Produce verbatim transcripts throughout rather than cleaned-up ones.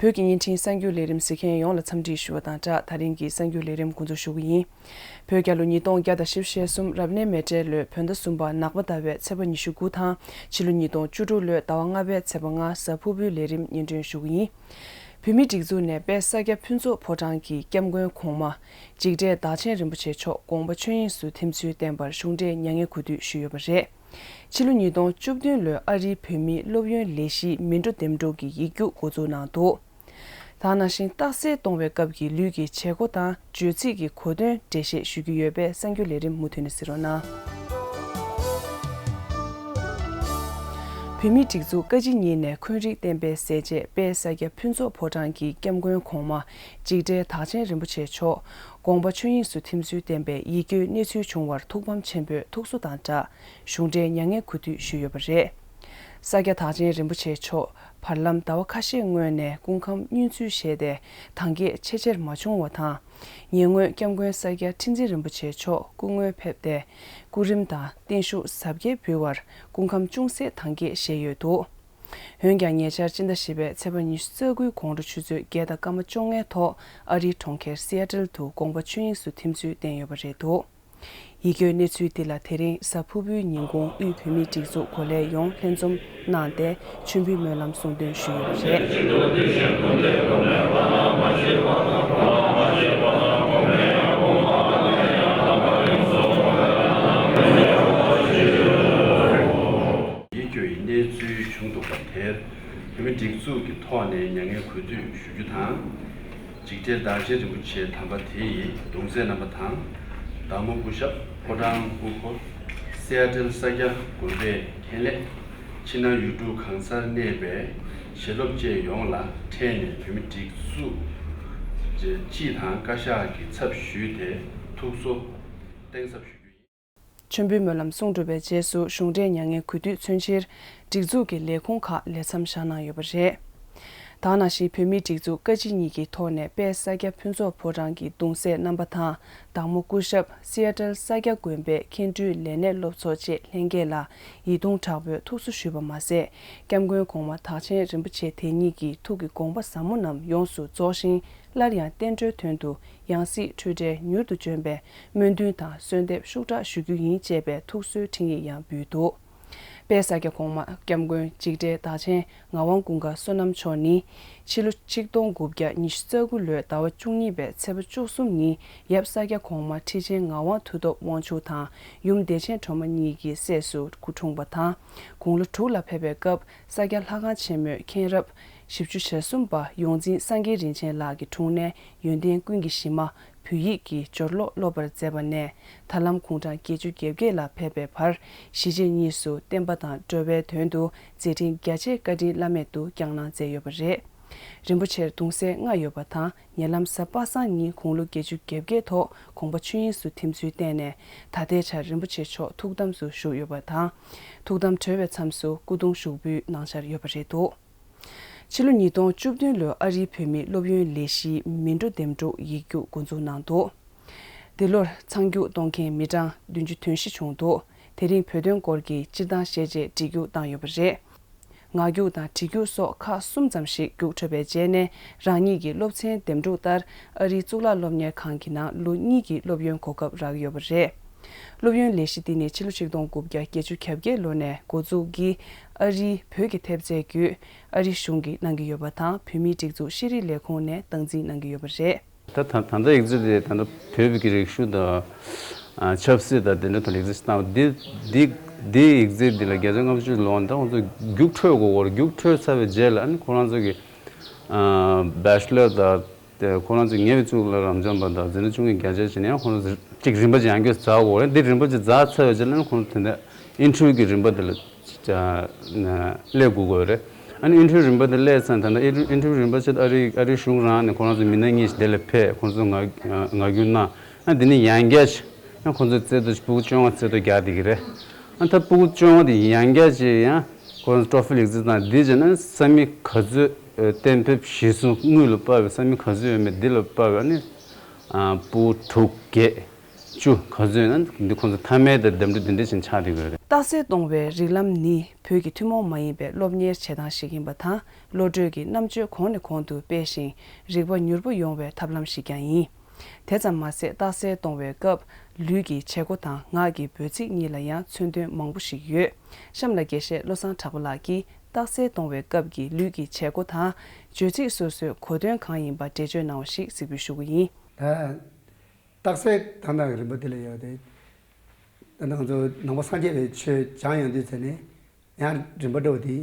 བོད་ཀྱི་བརྙན་འཕྲིན་གསར་འགྱུར་ལས་རིམ་གཟིགས་མཁན་ཡོངས་ལ་འཚམས་འདྲི་ཞུ་བ་དང་སྦྲགས། ད་རིང་གི་གསར་འགྱུར་ལས་རིམ་འགོ་འཛུགས་ཞུ་གི་ཡིན། བོད་རྒྱལ་ལོ་ཉིས་སྟོང་བརྒྱ་དང་བཞི་བཅུ་ཞེ་གསུམ་རབ་གནས་མེ་སྤྲེལ་ལོའི་བོད་ཟླ་གསུམ་པ་ནག་པ་ཟླ་བའི་ཚེས་པ་ཉི་ཤུ་དགུ་དང་ཕྱི་ལོ་ཉིས་སྟོང་བཅུ་དྲུག་ལོའི་ཟླ་བ་ལྔ་པའི་ཚེས་པ་ལྔ་གཟའ་ཕུར་བུའི་ལས་རིམ་སྙན་སྒྲོན་ཞུ་གི་ཡིན། བོད་མིའི་སྒྲིག་འཛུགས་ནས་དཔལ་ས་སྐྱ་ཕུན་ཚོགས་ཕོ་བྲང་གི་སྐྱབས་མགོན་གོང་མ་འཇིགས་བྲལ་བདག་ཆེན་རིན་པོ་ཆེ་མཆོག་དགོངས་པ་ཆོས་དབྱིངས་སུ་ཐིམ་ཚུལ་བསྟན་པར་གཞུང་འབྲེལ་མྱ་ངན་གུས་འདུད་ཞུས་ཡོད་པ་རེད། ཕྱི་ལོ་ཉིས་སྟོང་བཅུ་བདུན་ལོའི་ཨ་རིའི་བོད་མིའི་སློབ་ཡོན་ལས་གཞིའི་མི་འགྲོ་འདེམས་སྒྲུག་གི་ཡིག་རྒྱུགས་འགོ་འཛུགས་གནང་འདུག་ད་ག་ནང་བཞིན་རྟགས་གསལ་གཏོང་བའི་སྐབས་ཀྱི་ལུས་ཀྱི་བྱེད་སྒོ་དང་བརྗོད་ཚིག་གི་གོ་དོན་འགྲེལ་བཤད་ཞུ་རྒྱུ་ཡོད་པས་གསར་འགྱུར་ལས་རིམ་མུ་མཐུད་ནས་གཟིགས་རོགས་གནང་། བོད་མིའི་སྒྲིག་འཛུགས་བཀའ་སྤྱི་གཉིས་ནས་འཁོན་རིགས་བསྟན་པའི་ཟས་བཅད་དཔལ་ས་སྐྱ་ཕུན་ཚོགས་ཕོ་བྲང་གི་སྐྱབས་མགོན་གོང་མ་འཇིགས་བྲལ་བདག་ཆེན་རིན་པོ་ཆེ་མཆོག་དགོངས་པ་ཆོས་དབྱིངས་སུ་ཐིམ་ཚུལ་བསྟན་པའི་ཡིད་སྐྱོའི་གནས་ཚུལ་བྱུང་བར་ཐུགས་ཕམ་ཆེན་པོས་ཐུགས་གསོ་དང་སྦྲགས། གཞུང་འབྲེལ་མྱ་ངན་གུས་འདུད་ཞུས་ཡོད་པ་རེད། ས་སྐྱ་བདག་ཆེན་རིན་པོ་ཆེ་མཆོག་བར་ལམ་ཟླ་བ་ཁ་ཤས་སྔོན་ནས་སྐུ་ཁམས་སྙུན་ཚུལ་བཞེས་ཏེ་དང་གས་ཆེས་ཆེར་མ་བྱུང་བ་དང་། ཉེ་སྔོན་སྐྱབས་མགོན་ས་སྐྱ་ཁྲི་འཛིན་རིན་པོ་ཆེ་མཆོག་སྐུ་ངོར་ཕེབས་ཏེ་སྐུ་རིམ་དང་བརྟན་བཞུགས་གཟབ་རྒྱས་འབུལ་བར་སྐུ་ཁམས་ཅུང་ཟད་དང་གས་བཞེས་ཡོད་འདུག་འོན་ཀྱང་ཉེ་ཆར་སྤྱི་ཟླ་བཞི་པའི་ཚེས་པ་ཉི་ཤུ་རྩ་དགུའི་དགོང་དྲོ་ཆུ་ཚོད་བརྒྱད་དང་སྐར་མ་བཅོ་ལྔའི་ཐོག་ཨ་རིའི་གྲོང་ཁྱེར་སི་ཨ་ཏལ་དུ་དགོངས་པ་ཆོས་དབྱིངས་སུ་ཐིམ་ཚུལ་བསྟན་ཡོད་པ་རེད་འདུག་ཡིད་སྐྱོའི་གནས་ཚུལ་འདི་ལ་དེ་རིང་གཟའ་ཕུར་བུའི་ཉིན་གུང་དབུས་བོད་མིའི་སྒྲིག་འཛུགས་གོ་ལའི་ཡོངས་ལྷན་འཛོམས་གནང་སྟེ་མཆོད་འབུལ་སྨོན་ལམ་གསུང་འདོན་ཞུས་ཡོད་པ་རེད། ཡིད་སྐྱོའི་གནས་ཚུལ་བྱུང་འདུག་པ་དེར་བོད་མིའི་སྒྲིག་འཛུགས་ཀྱི་ཐོག་ནས་མྱ་ངན་གུས་འདུད་ཞུ་རྒྱུ་དང་། འཇིགས་བྲལ་བདག་ཆེན་རིན་པོ་ཆེ་དམ་པ་དེ་ཡི་གདུང་སྲས་རྣམ་པ་དང་། བདག་མོ་སྐུ་ཞབས་ཕོ་བྲང་སྐུ་འཁོར། སི་ཨ་ཏལ་ས་སྐྱ་དགོན་པའི་མཁན་སླད། ཕྱི་ནང་ཡུལ་གྲུ་གང་སར་གནས་པའི་ཞལ་སློབ་བཅས་ཡོངས་ལ་འཕྲད་ནས་བོད་མི་སྒྲིག་འཛུགས་སྤྱི་དང་བཀའ་ཤག་གི་ཚབ་ཞུས་ཏེ་ཐུགས་གསོ་གཏིང་ཟབ་ཞུ་རྒྱུ་ཡིན། མཆོད་འབུལ་སྨོན་ལམ་གསུང་གྲུབ་པའི་རྗེས་སུ་གཞུང་འབྲེལ་མྱ་ངན་གུས་འདུད་མཚོན་ཕྱིར་སྒྲིག་འཛུགས་ཀྱི་ལས་ཁུངས་ཁག་ལས་མཚམས་བཞག་གནང་ཡོད་པ་རེད། ད་ག་ནང་བཞིན་བོད་མིའི་སྒྲིག་འཛུགས་བཀའ་སྤྱི་གཉིས་ཀྱི་ཐོག་ནས་དཔལ་ས་སྐྱ་ཕུན་ཚོགས་ཕོ་བྲང་གི་གདུང་སྲས་རྣམ་པ་དང་བདག་མོ་སྐུ་ཞབས་སི་ཨ་ཏལ་ས་སྐྱ་དགོན་པའི་མཁན་སྤྲུལ་ལས་སྣེ་སློབ་ཚོགས་བཅས་ལྷན་རྒྱས་ལ་ཡིད་གདུང་དྲག་པོས་ཐུགས་གསོ་ཞུས་པ་མ་ཟད། སྐྱབས་མགོན་གོང་མ་བདག་ཆེན་རིན་པོ་ཆེ་དེ་ཉིད་ཀྱི་ཐུགས་ཀྱི་དགོངས་པ་ཟབ་མོ་རྣམས་ཡོངས་སུ་རྫོགས་ཤིང་། སླར་ཡང་བསྟན་འགྲོའི་དོན་དུ་ཡང་སྲིད་འཕྲོད་བྲལ་མྱུར་དུ་འབྱོན་པའི་སྨོན་འདུན་དང་གསོལ་འདེབས་ཤུགས་དྲག་ཞུ་རྒྱུ་ཡིན་ཅེས་པའི་ཐུགས་གསོའི་འཕྲིན་ཡིག་ཡང་འབུལ་འདུག་དཔལ་ས་སྐྱ་གོང་མ་སྐྱབས་མགོན་འཇིགས་བྲལ་བདག་ཆེན་ངག་དབང་ཀུན་དགའ་བསོད་ནམས་མཆོག་ནི། ཕྱི་ལོ་ཆིག་སྟོང་དགུ་བརྒྱ་ཉི་ཤུ་རྩ་དགུ་ལོའི་ཟླ་བ་བཅུ་གཉིས་པའི་ཚེས་པ་བཅུ་གསུམ་ཉིན་ཡབ་ས་སྐྱ་གོང་མ་ཁྲི་ཆེན་ངག་དབང་མཐུ་སྟོབས་དབང་ཕྱུག་དང་ཡུམ་བདེ་ཆེན་སྒྲོལ་མ་གཉིས་ཀྱི་སྲས་སུ་སྐུ་འཁྲུངས་པ་དང་། དགུང་ལོ་དྲུག་ལ་ཕེབས་པའི་སྐབས་ས་སྐྱ་ལྷ་ཁང་ཆེན་མོའི་མཁན་རབས་བཞི་བཅུ་ཞེ་གསུམ་པ་ཡོངས་འཛིན་སངས་རྒྱས་རིན་ཆེན་ལགས་ཀྱི་དྲུང་ནས་ཡོན་ཏན་ཀུན་གྱི་གཞི་མ་བོད་ཡིག་གི་སྦྱོར་ཀློག་སློབ་པར་མཛད་པ་ནས་ད་ལམ་དགུང་གྲངས་བརྒྱད་ཅུ་གྱ་བརྒྱད་ལ་ཕེབས་པའི་བར་གཞིས་བྱེས་གཉིས་སུ་བསྟན་པ་དང་འགྲོ་བའི་དོན་དུ་མཛད་འཕྲིན་རྒྱ་ཆེའི་བཀའ་དྲིན་བླ་མེད་དུ་བསྐྱངས་གནང་མཛད་ཡོད་པ་རེད། རིན་པོ་ཆེར་གདུང་སྲས་ལྔ་ཡོད་པ་དང་ཉེ་ལམ་གཟའ་པ་སངས་ཉིན་དགུང་ལོ་བརྒྱད་ཅུ་གྱ་བརྒྱད་ཐོག་དགོངས་པ་ཆོས་དབྱིངས་སུ་ཐིམ་ཚུལ་བསྟན་ནས་ད་ལྟའི་ཆར་རིན་པོ་ཆེ་མཆོག་ཐུགས་དམ་དུ་བཞུགས་ཡོད་པ་དང་། ཐུགས་དམ་གྲོལ་བའི་མཚམས་སུ་སྐུ་གདུང་ཞུགས་འབུལ་གནང་འཆར་ཡོད་པ་རེད་འདུག་ཕྱི་ལོ་ཉིས་སྟོང་བཅུ་བདུན་ལོའི་ཨ་རིའི་བོད་མིའི་སློབ་ཡོན་ལས་གཞིའི་མི་འགྲོ་འདེམས་སྒྲུག་ཡིག་རྒྱུགས་འགོ་འཛུགས་གནང་འདུག་འདི་ལོར་ཚང་རྒྱུགས་གཏོང་མཁན་མི་གྲངས་བདུན་ཅུ་དོན་བཞི་བྱུང་འདུག་དེ་རིང་བོད་དོན་སྐོར་གྱི་སྤྱིར་བཏང་ཤེས་བྱའི་འབྲི་རྒྱུགས་བཏང་ཡོད་པ་རེད། ངག་རྒྱུགས་དང་བྲིས་རྒྱུགས་སོགས་ཁག་གསུམ་ཙམ་ཞིག་རྒྱུགས་འཕྲོད་པའི་རྗེས་ནས་རང་ཉིད་ཀྱི་སློབ་ཚན་འདེམས་སྒྲུག་ལྟར་ཨ་རིའི་གཙུག་ལག་སློབ་གཉེར་ཁང་གི་ནང་ལོ་གཉིས་ཀྱི་སློབ་ཡོན་གོ་སྐབས་རག་ཡོད་པ་རེད། སློབ་ཡོན་ལས་གཞི་འདི་ནི་ཕྱི་ལོ་ཆིག་སྟོང་དགུ་བརྒྱ་བརྒྱད་ཅུ་གྱ་བརྒྱད་ལོ་ནས་འགོ་འཛུགས་ཀྱིས་ཨ་རིའི་བོད་ཀྱི་ཐེབས་རྩའི་བརྒྱུད་ཨ་རིའི་གཞུང་གིས་གནང་གི་ཡོད་པ་དང་བོད་མིའི་སྒྲིག་འཛུགས་ཤེས་རིག་ལས་ཁུངས་ནས་སྟངས་འཛིན་གནང་གི་ཡོད་པ་རེད། ད་ད་ད་ལྟ་ཡིག་ཚད་དེ་ད་ལྟ་བོད་ཀྱི་རིག་གཞུང་དང་ཨ་ཆབ་སྲིད་དང་དེ་འདྲ་ཐོག་ལ་ཡིག་ཚད་བཏང་བ་འདི་འདི་འདི་ཡིག་ཚད་འདི་ལ་བརྒྱ་ཆ་ལྔ་བཅུ་ལོན་ད་ཁོང་ཚོ་རྒྱུགས་འཕྲོད་དགོས་སྐོར་རྒྱུགས་འཕྲོད་ཚར་བའི་རྗེས་ལ་ཨ་ནི་ཁོ་རང་ཚོ་གི་ཨ་བེ་ཆི་ལར་དང་དེ་ཁོ་རང་ཚོ་ཉེ་བའི་གཙུག་ལག་རབ་འབྱམས་པ་དང་འཛིན་གྲྭ་བཅུ་གཉིས་བརྒྱ་ཆ་བྱས་ནས་ཡང་ཁོ་རང་ཚོ་གཅིག་རིམ་པ་ཅིག་ཡང་བསྐྱར་འཛེག་དགོས་རེད། འདི་རིམ་པ་ཅིག་འཛེག་ཚར་བའི་རྗེས་ལ་ཨ་ནི་ཁོང་ཚོ་དེ་འདྲ་ཨིན་ཊར་བིའུ་གི་རིམ་པ་དེ་ལ་སླེབས་དགོས་དགོས་རེད། ཨ་ནི་ཨིན་ཊར་བིའུ་རིམ་པ་དེ་སླེབས་ཚར་ད་ལྟ་ཨིན་ཊར་ཨིན་ཊར་བིའུ་རིམ་པ་ཆེད་ཨ་རི་ཨ་རི་གཞུང་རང་ནས་ཁོ་རང་ཚོ་མི་སྣ་གཉིས་ཤིག་དེ་ལ་ཕེབས་ཁོང་ཚོ་ངག་ངག་རྒྱུན་གནང་། ཨ་དེ་ནས་ཡང་བསྐྱར་ཅིག་ཨ་ཁོང་ཚོ་རྩེ་ཏོ་ཕྲུ་གུ་བཅོ་ལྔ་རྩེ་ཏོ་རྒྱག་བསྡད་ཀྱི་རེད། ཨ་ད་ཕྲུ་གུ་བཅོ་ལྔ་དེ་ཡང་བསྐྱར་ཅིག་ཡང་ཁོ་རང་ཚོ་ཊོ་ཕི་ལ་ཡིག་ཚད་བཏང་འདི་བྱས་ན་ས་མིག་ག་ཚོད་གཏན་ཕེབས་གཞིར་བཟུང་དངུལ་ལ་དཔག་པའི་ས་མིག་ག་ཚོད་ཡོད་མེད་འདི་ལ་དཔག་པའི་ཨ་ནི་ཕྲུ་གུ་དྲུག་བརྒྱད། བཅུ་ག་ཚོད་ཡིན་ན་འདི་ཁོང་ཚོ་མཐའ་མའི་དང་འདེམས་སྒྲུག་འདི་འདྲ་ཞིག་ཆགས་བསྡད་ཀྱི་ཡོད་རེད། རྟགས་གསལ་གཏོང་བའི་རིགས་ལམ་ནི་བོད་ཀྱི་ཐུན་མོང་མ་ཡིན་པའི་སློབ་གཉེར་བྱེད་སྟངས་ཤིག་ཡིན་པ་དང་། བློ་གྲོས་ཀྱི་རྣམ་དཔྱོད་གོང་ནས་གོང་དུ་སྤེལ་ཞིང་། རིག་པ་མྱུར་པོ་ཡོང་བའི་ཐབས་ལམ་ཞིག་ཀྱང་ཡིན། དེ་ཙམ་མ་ཟད། རྟགས་གསལ་གཏོང་བའི་སྐབས་ལུས་ཀྱི་བྱེད་སྒོ་དང་ངག་གི་འབོད་ཚིག་གཉིས་ལ་ཡང་མཚོན་དོན་མང་པོ་ཞིག་ཡོད། གཤམ་ལ་དགེ་བཤེས་བློ་བཟང་གྲགས་པ་ལགས་ཀྱིས་རྟགས་གསལ་གཏོང་བའི་སྐབས་ཀྱི་ལུས་ཀྱི་བྱེད་སྒོ་དང་བརྗོད་ཚིག་སོ་སོའི་གོ་དོན་གང་ཡིན་པ་འགྲེལ་བརྗོད་གནང་བ་ཞིག་གཟིགས་འབུལ་ཞུ་གི་ཡིན། ད་རྟགས་གསལ་བཏང་སྟངས་ཀྱི་རིམ་པ་དེ་ལ་ཡོད་དེ། ད་ང་ཚོ་ནང་པ་སངས་རྒྱས་པའི་ཆོས་སྦྱང་ཡོང་དུས་ཚེ་ནས་ཡང་རིམ་པ་འདྲ་བོ་དེ་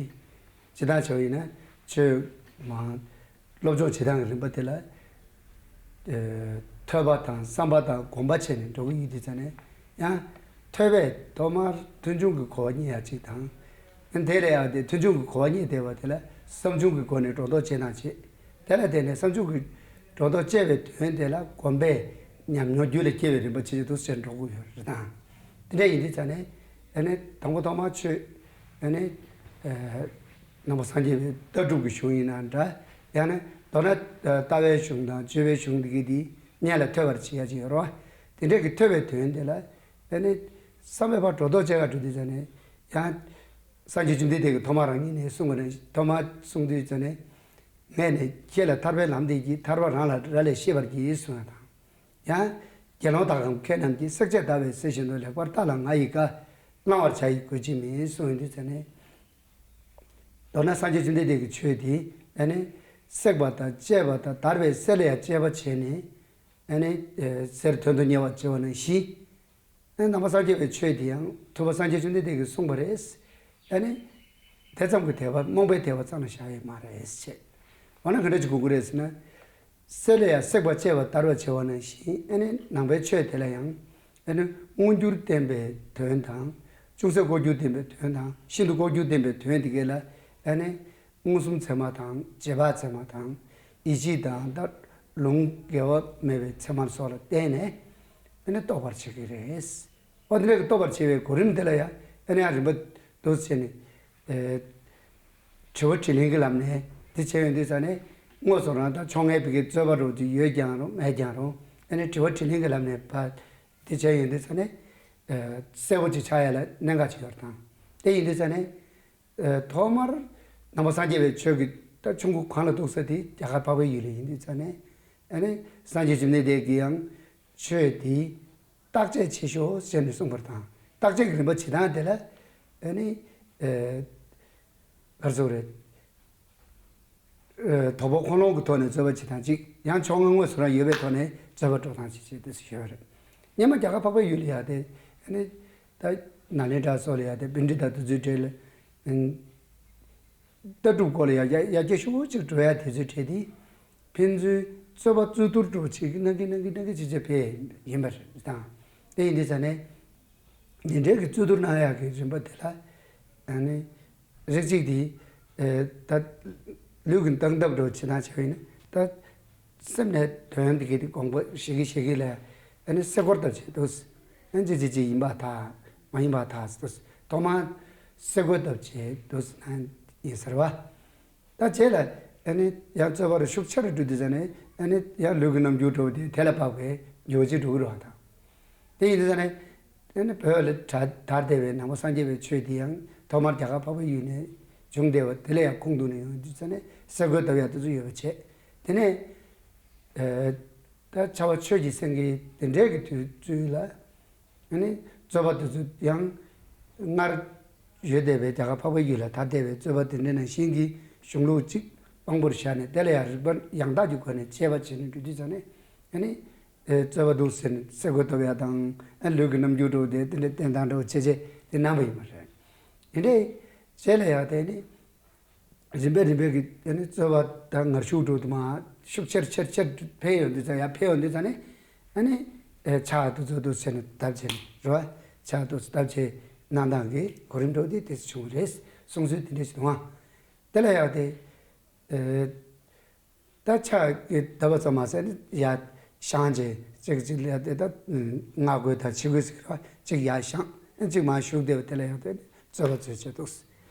ཇི་ལྟར་བྱ་བ་ཡིན་ན། ཆོས་མང་སློབ་སྦྱོང་བྱེད་སྟངས་ཀྱི་རིམ་པ་དེ་ལ། ཨེ། ཐོས་པ་དང་བསམ་པ་དང་སྒོམ་པ་བྱས་ནས་འགྲོ་གི་ཡོད་དུས་ཙང་ནས་ཡང་ཐོས་པས་ཐོག་མར་མཐོང་ཆུང་གི་གོ་བ་རྙེད་ཡ་གཅིག་དང་། དེ་ལས་ཡང་དེ་མཐོང་ཆུང་གི་གོ་བ་རྙེད་བསྡད་པ་དེ་ལ་བསམ་བྱུང་གི་སྒོ་ནས་སྒྲོ་འདོགས་བཅད་སྟངས་བྱེད། དེ་ལ་བརྟེན་ནས་བསམ་བྱུང་གི་སྒྲོ་འདོགས་བཅད་པའི་དོན་དེ་ལ་སྒོམ་པས་ཉམས་མྱོང་རྒྱུད་ལ་སྐྱེ་བའི་རིམ་པ་ཇེ་ཆེ་དུ་ཟེར་འགྲོ་གི་ཡོད་རེད་དང་། དེ་འདྲ་ཡིན་དུས་ཙང་ནས་ཨ་ནི་དང་པོ་ཐོག་མར་ཆོས་ཨ་ནི་ནང་པ་སངས་རྒྱས་པའི་ལྟ་གྲུབ་ཀྱི་གཞུང་ཡིན་ན་འདྲ། ཡང་ན་མདོར་ན་ལྟ་བའི་གཞུང་དང་སྤྱོད་པའི་གཞུང་འདི་གི་འདི་སྔོན་ལ་ཐོས་པར་བྱེད་ཡ་ཅིག་ཡོད་རེད་བ། དེ་འདྲ་གི་ཐོས་པའི་དོན་དེ་ལ་ཨ་ནི་བསམ་པའི་བར་སྒྲོ་འདོགས་བཅད་ག་འགྲོ་དུས་ཙང་ནས་ཡང་སངས་རྒྱས་བཅོམ་ལྡན་འདས་ཀྱིས་ཐོག་མར་རང་ཉིད་ནས་གསུངས་པ་ནས་ཐོག་མར་གསུངས་དུས་ཙང་ནས། སྔས་ནས་ཁྱེད་ལ་ཐར་པའི་ལམ་འདི་བགྱིས། ཐར་པ་རང་ལ་རག་ལས་ཤེས་པར་གྱིས་གསུངས་ཡ་དང་། ཡང་། དགེ་སློང་དག་གམ་མཁས་རྣམས་ཀྱིས། བསྲེག་བཅད་བརྡར་བའི་གསེར་བཞིན་དུ། ལེགས་པར་བརྟགས་ལ་ང་ཡི་བཀའ། བླང་བར་བྱ་ཡི་གོས་ཅི་མིན་གསུངས་ཡོང་དུས་ཙང་ནས། མདོར་ན་སངས་རྒྱས་བཅོམ་ལྡན་འདས་ཀྱི་ཆོས་འདི་ཨ་ནི་བསྲེགས་པ་དང་བཅད་པ་དང་བརྡར་བའི་གསེར་ལ་ཡང་དཔྱད་པ་བྱས་ནས་ཨ་ནི་གསེར་དོན་དུ་གཉེར་བར་བྱེད་པ་ནང་བཞིན། ནང་པ་སངས་རྒྱས་པའི་ཆོས་དེ་ཡང་ཐུབ་པ་སངས་རྒྱས་བཅོམ་ལྡན་འདས་ཀྱིས་གསུངས་པ་རེད། ཨ་ནི། དེ་ཙམ་གྱི་དད་པ་རྨོངས་པའི་དད་པ་ཙམ་ལ་བཞག་ཡོད་མ་རེད་ཅེས། འོ་ན་ག་འདྲ་ཅིག་དགོས་ཀྱི་རེད་ཟེར་ན། གསེར་ལ་ཡང་བསྲེགས་པ་བཅད་པ་བརྡར་བ་བྱེད་པ་ནང་བཞིན་ཨ་ནི་ནང་པའི་ཆོས་དེ་ལ་ཡང་ཨ་ནི་མངོན་གྱུར་བསྟན་པའི་དོན་དང་། ཅུང་ཟད་ལྐོག་གྱུར་བསྟན་པའི་དོན་དང་ཤིན་ཏུ་ལྐོག་གྱུར་བསྟན་པའི་དོན་དེ་གས་ལ་ཨ་ནི། མངོན་སུམ་ཚད་མ་དང་རྗེས་དཔག་ཚད་མ་དང་། ཡིད་ཆེས་དང་ད་ལུང་འགལ་བ་མེད་པའི་ཚད་མ་སོགས་ལ་བརྟེན་ནས་ཨ་ནི་རྟོགས་པར་བྱེད་ཀྱི་རེད། འོ་དེ་འདྲ་གི་རྟོགས་པར་བྱེད་པའི་གོ་རིམ་དེ་ལ་ཡང་ཨ་ནི་ཡང་རིམ་པ་འདུག་བྱས་ནས། དྲི་བ་དྲིས་ལན་གྱི་ལམ་ནས་དེ་བྱས་ཡོང་དུས་ཙང་ནས་དངོས་སུ་རང་དང་ཕྱོགས་སྔའི་བི་གའི་རྩོད་པ་རོགས་ཀྱི་ཡོད་ཀྱང་རུང་མེད་ཀྱང་རུང་ཨ་ནི་དྲི་བ་དྲིས་ལན་གྱི་ལམ་ནས་ཕར་དེ་བྱས་ཡོང་དུས་ཙང་ནས་གསལ་པོ་ཅིག་ཆགས་ཡ་ལ་གནད་འགག་ཅིག་ཡོད་རེད་དང་། དེ་ཡིན་དུས་ཙང་ནས། ཐོག་མར་ནང་པ་སངས་རྒྱས་པའི་ཆོས་ཀྱི་ད་ཆུང་ཀུ་གང་ལ་གཏུགས་ས་དེ་རྒྱ་གར་འཕགས་པའི་ཡུལ་ལ་ཡིན་དུས་ཙང་ནས་ཨ་ནི་སངས་རྒྱས་བཅོམ་ལྡན་འདས་ཀྱིས་ཡང་ཆོས་དེ་བརྟག་དཔྱད་བྱེད་ཤོག་ཟེར་ནས་གསུངས་པ་དང་བརྟག་དཔྱད་ཀྱི་རིམ་པ་བྱེད་སྟངས་དེ་ལ་ཨ་ནི་ག་རེ་ཟེར་དགོས་རེད། དོགས་པ་ཁོ་ལོང་གི་ཐོག་ནས་རྩོད་པ་བྱེད་སྟངས་གཅིག་ཡང་ཕྱོགས་སྔ་དངོས་སུ་རང་ཡོད་པའི་ཐོག་ནས་རྩོད་པ་སྤྲོད་སྟངས་གཅིག་བྱེད་དུས་སུ་ཡོད་རེད། སྔོན་མ་རྒྱ་གར་འཕགས་པའི་ཡུལ་ལ་ཡང་དེ་ཨ་ནི། ད་ནཱ་ལེནྡྲ་སོགས་ལ་ཡང་དེ་པཎྜི་ཏ་དེ་ཚོའི་གྲས་ལ། ལྟ་གྲུབ་སྐོར་ལ་ཡང་ཡར་རྒྱས་ཤུགས་ཆེ་འགྲོ་ཡ་དེ་ཚོའི་གྲས་དེ། ཕན་ཚུན་རྩོད་པ་རྩོད་བསྡུར་འགྲོ་བྱེད་ཀྱི་གནང་གི་གནང་གི་གནང་གི་བྱེད་བྱེད་ཕེབས་ཡིན་པ་རེད་དང་། དེ་ཡིན་དུས་ཙང་ནས། འདི་འདྲའི་གི་རྩོད་བསྡུར་གནང་ཡག་གི་རིམ་པ་དེ་ལ་ཨ་ནི་རིགས་གཅིག་དེ་ད་ལུས་ཀྱི་སྟངས་སྟབས་འགྲོ་བྱེད་སྟངས་བྱས་པ་ཡིན་ན་ད་སེམས་ནས་དོན་འདི་གི་དེ་དགོངས་པ་བཞེས་ཀྱི་བཞེས་ཀྱི་ལ་ཨ་ནི་སེ་གོལ་བཏབ་བྱས་འདུག་ཨ་ཅི་ཅི་ཅི་ཡིན་པ་ཐག་མ་ཡིན་པ་ཐག་འདུག་ཐོག་མར་སེ་གོལ་བཏབ་བྱས་འདུག་ན་ཡིན་ཟེར་བ། ད་རྗེས་ལ་ཨ་ནི་ཡང་རྩོད་པ་རུ་ཤུགས་ཆེ་རུ་འགྲོ་དུས་ཙང་ནས་ཨ་ནི་ཡང་ལུས་ཀྱི་རྣམ་འགྱུར་འགྲོ་བ་དེ་དེ་ལ་བབས་པའི་འགྱུར་བ་ཅིག་འགྲོ་གི་རེད་བ་དང་། དེ་ཡིན་དུས་ཙང་ནས་ཨ་ནི་བོད་ལ་དར་དར་བསྡད་པའི་ནང་པ་སངས་རྒྱས་པའི་ཆོས་དེ་ཡང་ཐོག་མར་རྒྱ་གར་འཕགས་པའི་ཡུལ་ནས་བྱུང་བསྡད་པ་དེ་ལ་ཡང་ཁུངས་གཏུགས་ནས་ཡོང་དུས་ཙང་ནས་སེ་གོལ་བཏབ་ཡག་དེ་ཚོ་ཡོད་པ་བྱས། དེ་ནས་ད་ཕྱྭ་པ་ཆོས་ཀྱི་སེང་གེ་དེ་འདྲའི་གི་དུས་ཚོད་ལ། ཨ་ནི་རྩོད་པ་དེ་ཚོ་ཡང་སྔར་ཡོད་བསྡད་པའི་རྒྱ་གར་འཕགས་པའི་ཡུལ་ལ་དར་བསྡད་པའི་རྩོད་པ་དེ་འདྲ་ནང་བཞིན་གྱི་གཞུང་ལུགས་གཅིག་དཔང་པོར་བཞག་ནས་དེ་ལ་ཡང་རིགས་པ་ཡང་དག་གི་སྒོ་ནས་དཔྱད་པ་བྱས་ནས་འགྲོ་དུས་ཙང་ནས་ཨ་ནི་རྩོད་པ་འདུག་ཟེར་ནས་སེ་གོལ་བཏབ་ཡ་དང་ཨ་ལུས་ཀྱི་རྣམ་འགྱུར་འགྲོ་དེ་དེ་འདྲ་བསྟན་སྟངས་འདྲ་བོ་བྱས་བྱས་དེ་གནང་བ་ཡིན་པ་རེད། དེ་འདྲའི་རྗེས་ལ་ཡང་དེ་ནི། རིམ་པས་རིམ་པས་ཀྱི་ཨ་ནི་རྩོད་པ་དང་ངར་ཤུགས་འགྲོ་དུ་མ་ཤུགས་ཆེར་ཆེར་ཆེར་འཕེལ་ཡོང་དུས་ཙང་ཡར་འཕེལ་ཡོང་དུས་ཙང་ནི་ཨ་ནི་ཕྱག་ཏུ་ཚོད་དུ་ཟེར་ནས་བཏབ་བྱས་ནས་རེད་བ། ཕྱག་ཏུ་བཏབ་བྱས་གནང་སྟངས་ཀྱི་གོ་རིམ་འགྲོ་དེ་དེ་བྱུང་བ་རེད། གསུང་སྲོལ་དེ་འདྲ་ཞིག་འདུག་ཨང་། དེ་ལ་ཡང་དེ་ད་ཕྱག་གི་བཏབ་པ་ཙམ་མ་ཟད་ནི་ཡར་བཞེངས་བྱས་གཅིག་གཅིག་ལ་དེ་ད་སྔ་རྒོལ་དང་ཕྱི་རྒོལ་ཟེར་བ་གཅིག་ཡར་བཞེངས་གཅིག་མར་བཞུགས་བསྡད་པ་དེ་ལ་ཡང་དེ་རྩོད་པ་རྩོད་བྱས་འདུག་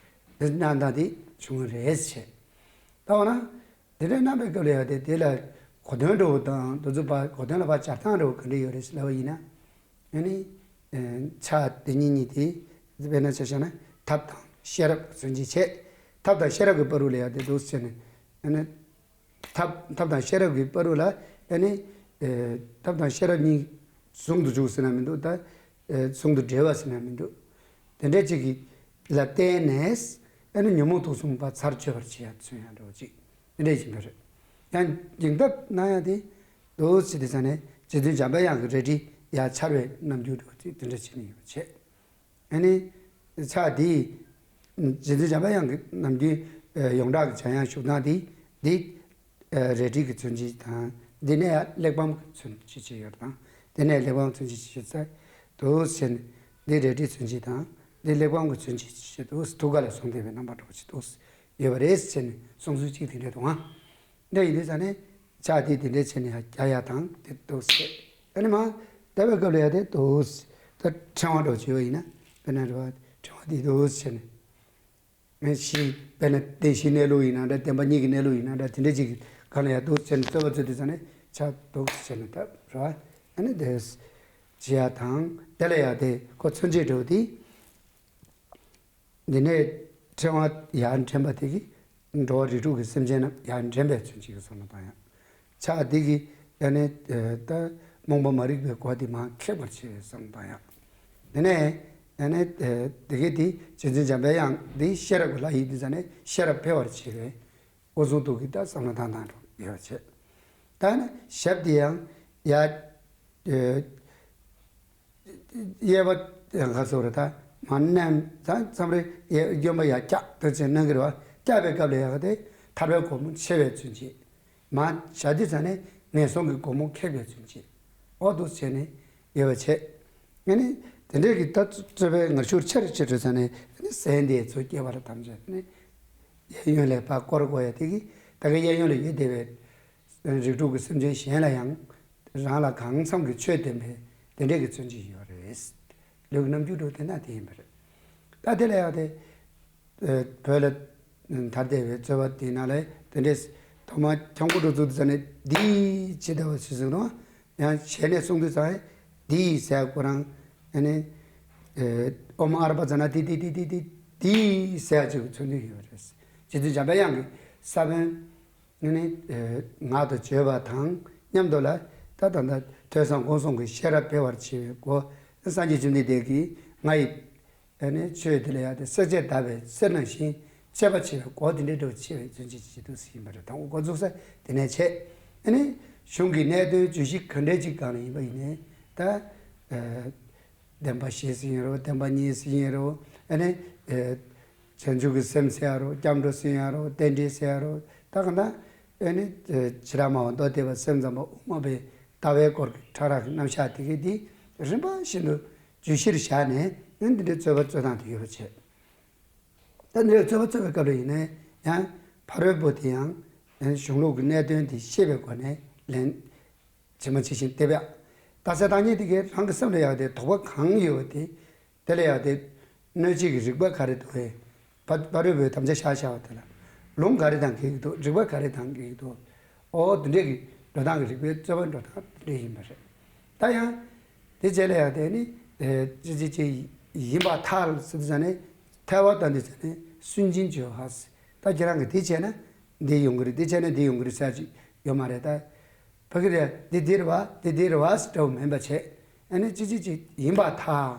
དེ་གནང་སྟངས་དེ་བྱུང་བ་རེད་བྱས། ད་འོ་ན། དེ་འདྲའི་རྣམ་པའི་སྐབས་ལ་ཡང་དེ་དེ་ལ་གོ་དོན་འདྲ་བོ་དང་དེ་ཚོ་ཕར་གོ་དོན་ལ་ཕར་སྦྱར་སྟངས་འདྲ་བོ་ག་འདྲ་ཡོད་རེད་ཟེར་ལབ་པ་ཡིན་ན། ཨ་ནི་ཕྱག་དེ་གཉིས་གཉིས་དེ་དཔེར་ན་ཆ་བཞག་ན་ཐབས་དང་ཤེས་རབ་མཚོན་བྱེད་བྱས། ཐབས་དང་ཤེས་རབ་ཀྱི་བར་དུ་ལ་ཡ་དེ་འདུག་ཟེར་ནས། ཨ་ནི་ཐབས་ཐབས་དང་ཤེས་རབ་ཀྱི་བར་དུ་ལ་ཨ་ནི་ཐབས་དང་ཤེས་རབ་གཉིས་ཟུང་དུ་འཇུག་ཟེར་ན་མི་འདུག་ད་ཟུང་དུ་འབྲེལ་བ་ཟེར་ན་མི་འདུག་དེ་འདྲ་ཅིག་གི་ལ་བརྟེན་ནས་ཨ་ནི་ཉོན་མོངས་དུག་གསུམ་པ་ཚར་གཅོད་པར་བྱེད་ཡ་མཚོན་ཡ་འདྲ་བོ་ཅིག་དེ་འདྲ་ཡིན་པ་རེད། ཡང་སྦྱིན་ཐབས་གནང་ཡ་དེ་འདུག་ཟེར་དེ་ཙང་ནས་རྗེ་བཙུན་འཇམ་པའི་དབྱངས་ཀྱི་རལ་གྲི་ཡར་འཕྱར་བའི་རྣམ་འགྱུར་འདྲ་བོ་ཅིག་དེ་འདྲ་བྱེད་ནས་ཡོད་པ་བྱས། ཨ་ནི། ཕྱག་འདི། རྗེ་བཙུན་འཇམ་པའི་དབྱངས་ཀྱི་ནམ་རྒྱུན་ཡོངས་གྲགས་ཀྱི་འཇམ་དབྱངས་བཞུགས་སྟངས་འདི། འདི། རལ་གྲི་གི་མཚོན་བྱེད་དང་། འདི་ནས་ཡང་གླེགས་བམ་གྱི་མཚོན་བྱེད་ཅིག་ཡོད་དང་། འདི་ནས་གླེགས་བམ་མཚོན་བྱེད་ཅིག་ཡོད་ཚེ། འདུག་ཟེར་ནས། འདི་རལ་གྲིའི་མཚོན་བྱེད་དང་། འདི་གླེགས་བམ་གྱི་མཚོན་བྱེད་ཅིག་འདུག་ཐུགས་ཀ་ལ་བཟུང་བསྡད་པའི་རྣམ་པ་འདྲ་བོ་ཅིག་འདུག་ཡོད་པ་རེད་ཟེར་ནས་གསུང་ཚུལ་གཅིག་དེ་འདྲ་འདུག་ཨང་། འདི་ཡིན་དུས་ཙང་ནས། ཕྱག་དེ་དེ་འདྲས་བྱས་ནས་ཡང་རྒྱག་ཡ་དང་དེ་འདུག་ཟེར། ཨ་ནི་མ། ད་བའི་སྐབས་ལ་ཡང་དེ་འདུག་ཟེར། ད་ཕྲེང་བ་འདྲ་བོ་བྱས་པ་ཡིན་ན། དཔེར་ན་རེད་བ། ཕྲེང་བ་དེ་འདུག་ཟེར་ནས། ཨ་བཞི། དཔེར་ན་བདེན་བཞིའི་གནས་ལུགས་ཡིན་ན་འདྲ། བདེན་པ་གཉིས་ཀྱི་གནས་ལུགས་ཡིན་ན་འདྲ། དེ་འདྲས་ཅིག་གང་ལ་ཡང་འདུག་ཟེར་ནས་རྩོད་པ་རྩོད་དུས་ཙང་ནས་ཕྱག་འདུག་ཟེར་ནས་ད་རེད་བ། ཨ་ནི་དེ་བྱེད་ཡ་དང་དེ་ལ་ཡང་དེ་ཁོ་མཚོན་བྱེད་འདྲ་བོ་དེ། འདི་ནས་ཕྲེང་བ་ཡར་འདྲེན་པ་དེ་གིས་འགྲོ་བ་རིགས་དྲུག་གི་སེམས་ཅན་རྣམས་ཡར་འདྲེན་པའི་མཚོན་བྱེད་ཀྱི་བསམ་བློ་བཏང་ཡ། ཕྱག་འདི་གིས་ཡང་ནས་ད་རྨོངས་པ་མ་རིག་པའི་སྒོ་དེ་མར་ཁེགས་པར་བྱེད་པའི་བསམ་བློ་བཏང་ཡ། འདི་ནས་ཡང་ནས་དེ་གིས་དེ་རྗེ་བཙུན་འཇམ་པའི་དབྱངས་འདི་ཤེས་རབ་ཀྱི་ལྷ་ཡིན་དུས་ཙང་ནས་ཤེས་རབ་འཕེལ་བར་བྱེད་པའི་འོ་ཟུང་དུ་གི་ད་བསམ་བློ་བཏང་སྟངས་འདྲ་ཡོད་བྱེད། ད་ནི་ཞབས་འདི་ཡང་ཡ། གཡས་པ་ག་ཚོད་རེད་ད། མ་མནན་ཙང་མཚམས་རེ་གཡོན་པ་ཡར་བཀྱག་ཏུ་ཅན་གནང་གི་རེད་བ། བཀྱག་པའི་སྐབས་ལ་ཡག་དེ་ཐར་པའི་སྒོ་མོ་ཕྱེ་བའི་ཚུལ་གྱིས། མ་བྱ་དུས་ཙང་ནས་ངན་སོང་གི་སྒོ་མོ་ཁེགས་པའི་ཚུལ་གྱིས། འོ་འདུག་བྱས་ནས་ཡོད་པ་བྱས། ཨ་ནི་དེ་འདྲའི་གི་ད་རྩོད་པའི་ངར་ཤུགས་ཆེ་རུ་ཆེ་རུ་ཙང་ནས་ཨ་ནི་ཟན་དེ་ཚོ་སྐྱེ་བ་རེད་ཐམས་ཅད་ནི། གཡས་གཡོན་ལས་ཕར་བསྐོར་དགོས་ཡ་དེ་གི་ད་གི་གཡས་གཡོན་ལ་ཡོད་བསྡད་པའི། རིགས་དྲུག་གི་སེམས་ཅན་གཞན་ལ་ཡང་རང་ལ་གང་འཚམ་གྱི་ཆོས་བསྟན་པའི་དེ་འདྲས་ཀྱི་མཚོན་བྱེད་ཡོད་རེད། ལུས་ཀྱི་རྣམ་འགྱུར་འགྲོ་དེ་ན་དེ་ཡིན་པ་རེད། ད་དེ་ལ་ཡང་དེ་བོད་ལ་དར་བསྡད་པའི་རྩོད་པ་དེའི་ནང་ལ་དེ་འདྲས་ཐོག་མར་ཁྱམས་སྒོ་འགྲོ་ཚུལ་དུ་ཟ་ནས་འདི་ཇི་ལྟ་བ་ཞིག་གཟིགས་དང་། ཡང་ཞལ་ནས་གསུང་དུས་ཙང་འདི་ཟེར་ཁོ་རང་ཨ་ནི་ཨོཾ་ཨ་ར་པ་ཙ་ན་དྷཱིཿདྷཱིཿདྷཱིཿདྷཱིཿདྷཱིཿཟེར་ཅིག་མཚོན་དུས་ཡོད་རེད། རྗེ་བཙུན་འཇམ་པའི་དབྱངས་ཀྱི་ས་བོན། ནི། ངག་ཏུ་བརྗོད་པ་དང་མཉམ་དུ་ལ། ད་ད་ད་ཐོས་བསམ་སྒོམ་གསུམ་གྱི་ཤེས་རབ་འཕེལ་བར་བྱེད་པའི་སྒོ། སངས་རྒྱས་བཅོམ་ལྡན་འདས་ཀྱིས་ང་ཡི་ནི་ཆོས་འདི་ལ་ཡང་དེ་བསྲེག་བཅད་བརྡར་བའི་གསེར་ནང་བཞིན་གཅེས་པར་བྱེད་པའི་སྒོ་དེ་འདྲའི་འགྲོ་བྱེད་པའི་མཚོན་བྱེད་ཅིག་ཏུ་ཟིན་པ་རེད། དང་པོ་འགོ་འཛུགས་ས་དེ་ནས་བྱས། ནི་གཞུང་གི་གནད་དོན་བརྗོད་གཞི་ག་འདྲའི་ཅིག་སྒང་ལ་ཡིན་པ་ཡིན་ནའི་ད། བདེན་པ་བཞི་ཟེར་ཡིན་རོ། བདེན་པ་གཉིས་ཟེར་ཡིན་རོ། ཨ་ནི། བྱང་ཆུབ་ཀྱི་སེམས་ཟེར་ཡ་རོ། སྐྱབས་འགྲོ་ཟེར་ཡ་རོ། རྟེན་འབྲེལ་ཟེར་ཡ་རོ། ད་ག་ན། ཨ་ནི། བྱེ་བྲག་སྨྲ་བ་མདོ་སྡེ་པ་སེམས་ཙམ་པ་དབུ་མ་པའི་ལྟ་བའི་སྐོར་གྱི་ཕྲ་རགས་ཀྱི་རྣམ་གཞག་དེ་གའི་དེ་རིམ་པ་བཞིན་དུ་བརྗོད་གཞིར་བཞག་ནས་ཨ་ནི་འདི་འདྲའི་རྩོད་པ་རྩོད་སྟངས་དེ་ཡོད་པ་བྱས། ད་འདི་འདྲའི་རྩོད་པ་རྩོད་པའི་སྐབས་ལ་ཡིན་ནའི་ཡང་ཕ་རོལ་པོ་དེ་ཡང་ཨ་ནི་གཞུང་ལུགས་ཀྱི་གནད་དོན་དེ་ཤེས་པའི་སྒོ་ནས་ལན། ཇི་མ་ཇི་བཞིན་བསྟན་པ། རྟགས་གསལ་བརྟག་གཉིས་དེ་གའི་རང་གི་སེམས་ལ་ཡག་དེ་དོགས་པ་གང་ཡོད་པ་དེ། དེ་ལ་ཡག་དེ། གནོད་བྱེད་ཀྱི་རིགས་པ་ག་རེ་འདུག་ཨེ། ཕ་ཕ་རོལ་པོའི་དམ་བཅའ་བཞག་བཞག་པ་དེ་ལ། ལུང་ག་རེ་དང་འགལ་གྱི་འདུག་རིགས་པ་ག་རེ་དང་འགལ་གྱི་འདུག་ཨོ་དེ་འདྲས་ཀྱི་འགྲོ་སྟངས་ཀྱི་རིགས་པའི་རྩོད་པ་འགྲོ་སྟངས་དེ་འདྲས་ཡིན་པ་རེད། ད་ཡང་། དེ་རྗེས་ལ་ཡག་དེ་ནི། ཨེ་ཅི་ཅི་ཅི་ཡིན་པར་ཐལ་ཟེར་དུས་ཙང་ནས། ཐལ་བ་དང་དུས་ཙང་ནས་སུན་འབྱིན་བརྗོད་པ་ཟེར། ད་ཁྱེད་རང་གིས་དེ་བྱས་ན་འདི་ཡོང་གི་རེད། དེ་བྱས་ན་འདི་ཡོང་གི་རེད་ཟེར་ཅིག་ཡོད་མ་རེད་ད། ཕ་གི་རེད། འདི་འདི་རེད་བ། འདི་འདི་རེད་བ་ཟེར་འདྲ་བོ་མིན་པ་བྱས། ཨ་ནི་ཅི་ཅི་ཅི་ཡིན་པར་ཐལ།